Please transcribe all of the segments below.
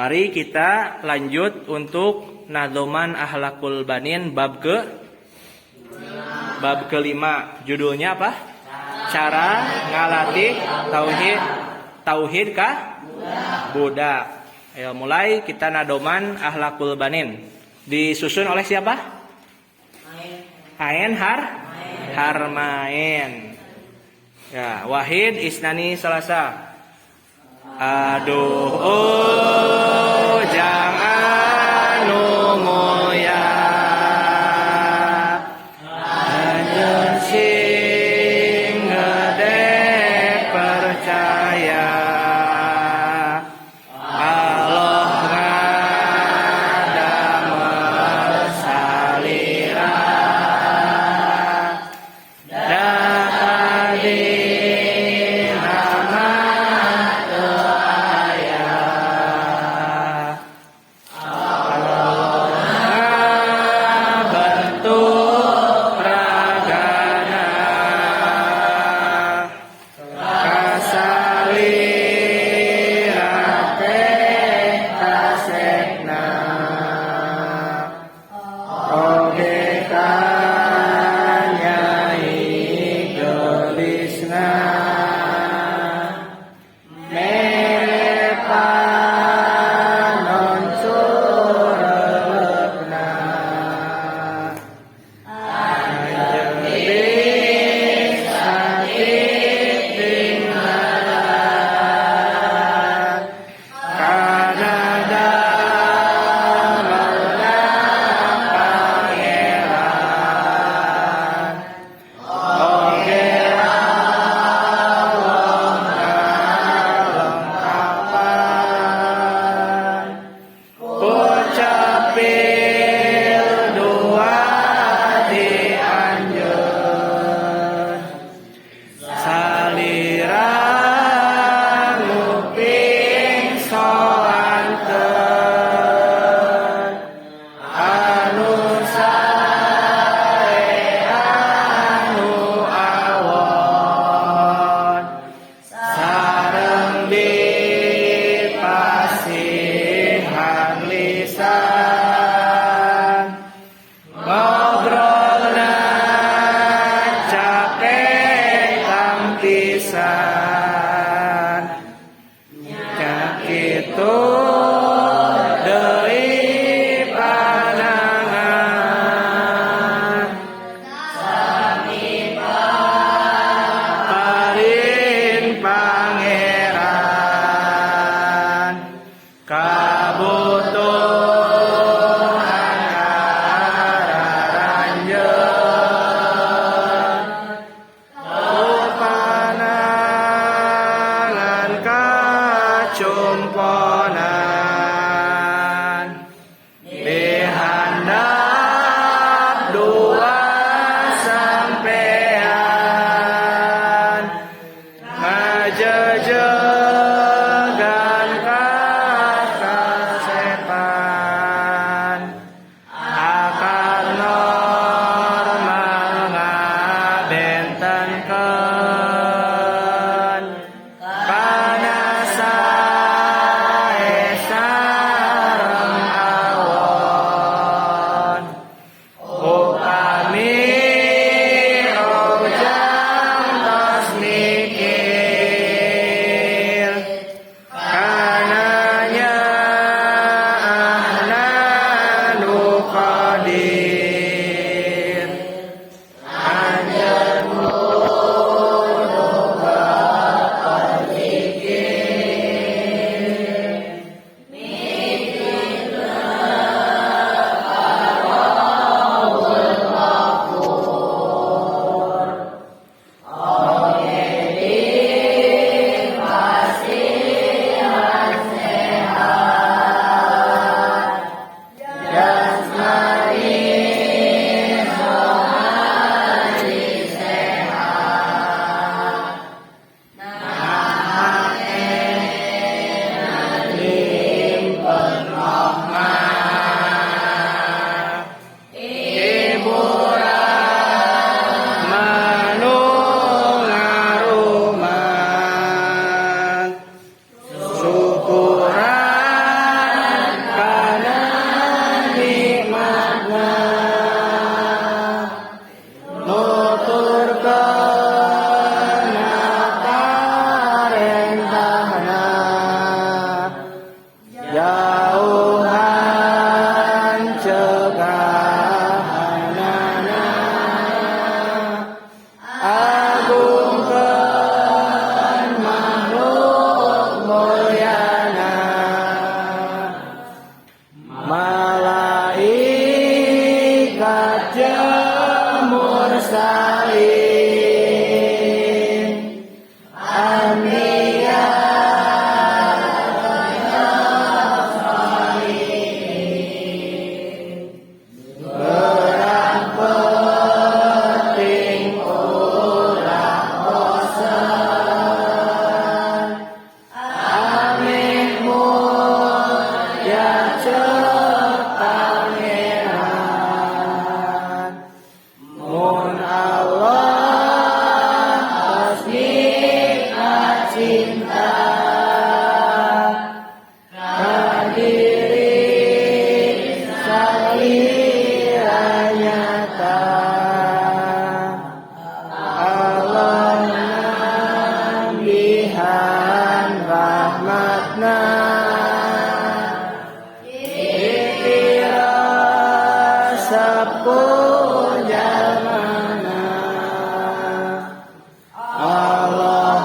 Mari kita lanjut untuk Nadhoman Akhlakul Banin bab kelima. Judulnya apa? Cara ngalatih tauhid tauhid ka budak. Ayo mulai kita nadoman Akhlakul Banin. Disusun oleh siapa? Ain Harmain. Ya, Wahid Isnani Salasa. Aduh, oh, jangan mulya. Anjeun sing ngedek percaya. Allah ngadamel salira. Da tadina mah teu aya. Allah ngabentuk ragana. Ka salira teh kasepna. Oge ka nyai geulisna. Mere panon sureupna. Anjeun bisa titinggalan. Kana damelna pangeran. Oge Allah ngalengkapan. Ku cepil dua di anjeun. Salira nguping soanten. Anu sae anu awon. Sareng dipasihan lisan. Ngobrolna capek tangkisan. Nya kitu deui panangan. Parin pangeran. Kabutuhan kararanjeun. Ku panangan kacumponan. Dihandap dua sampean. Ngajejegan ka kasepan. Mursalin Anbiya. Berang penting ora bosen, ameh mulya cek Pangeran. Mun Allah tos cinta ka diri salira nyata, Allah nambihan rahmatna, ditiresep ku jalmana. Allah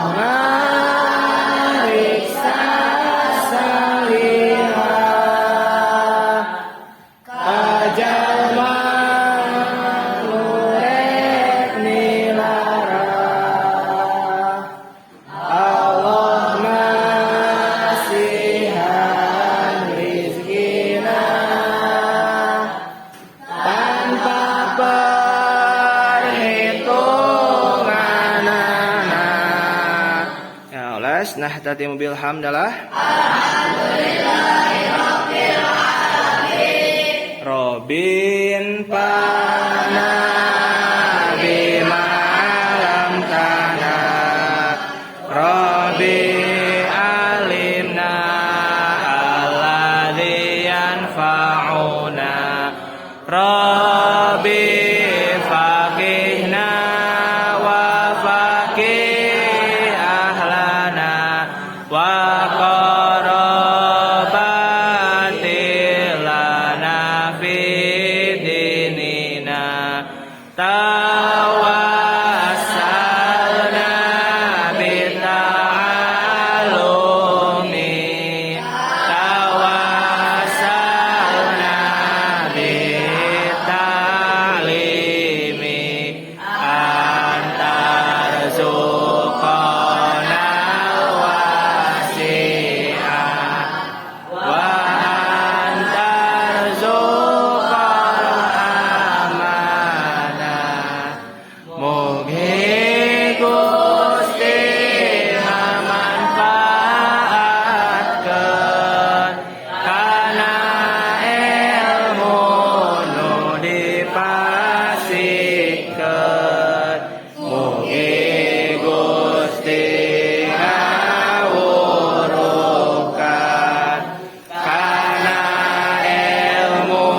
ngariksa salira ka jalma nu rek milara. Allah masihan rizkina tanpa perhitunganana. Ya, ulas nahtatimu bil hamdalah. Robin pana bima alam tanah, Robi alimna alladzi yanfa'una, Robi faqihna wa faqih ahlana wa qarabati lana fi dinina, tawassalna bita'alumi, tawassalna bitalimi, antarzuqana wasi'a wa antarzuqal amana. Mugi Gusti ngamanfaatkeun kana ilmu nu dipasihkeun. Mugi Gusti ngawurukan kana ilmu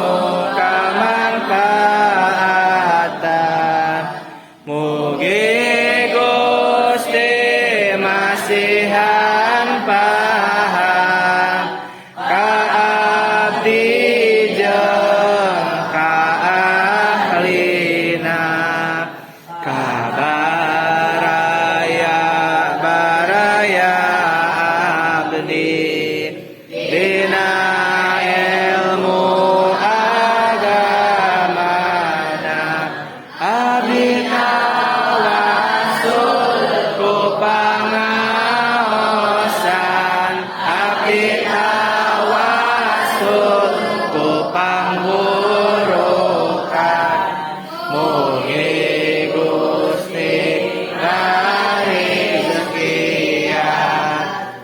kamanfaatan. Mugi Gusti masihan paham ka abdi jeung ka ahlina, ka baraya baraya abdi dina ilmu agamana. Abdi tawasul ku pangaosan, abdi tawasul ku pangwurukan. Mugi Gusti ngarizkian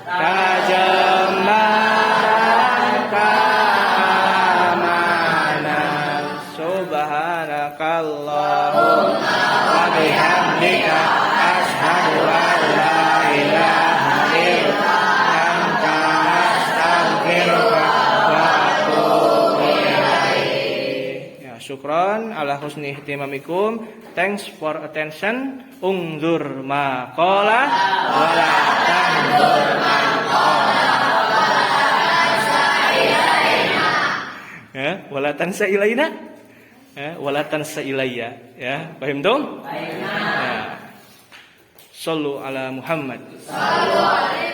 kajembaran keamanan. Subhanakallahumma wa bihamdika asyhadu an la ilaha illa anta astaghfiruka wa atubu ilaik. Ya, syukron ala husni ihtimamikum. Thanks for attention. Unzur ma qala wala tanzur man qala. Ya, wala tansa ilaina. Ya, wala tansa ilayya. Ya, paham dong? Ya. Sallu ala Muhammad. Sallu alaihi.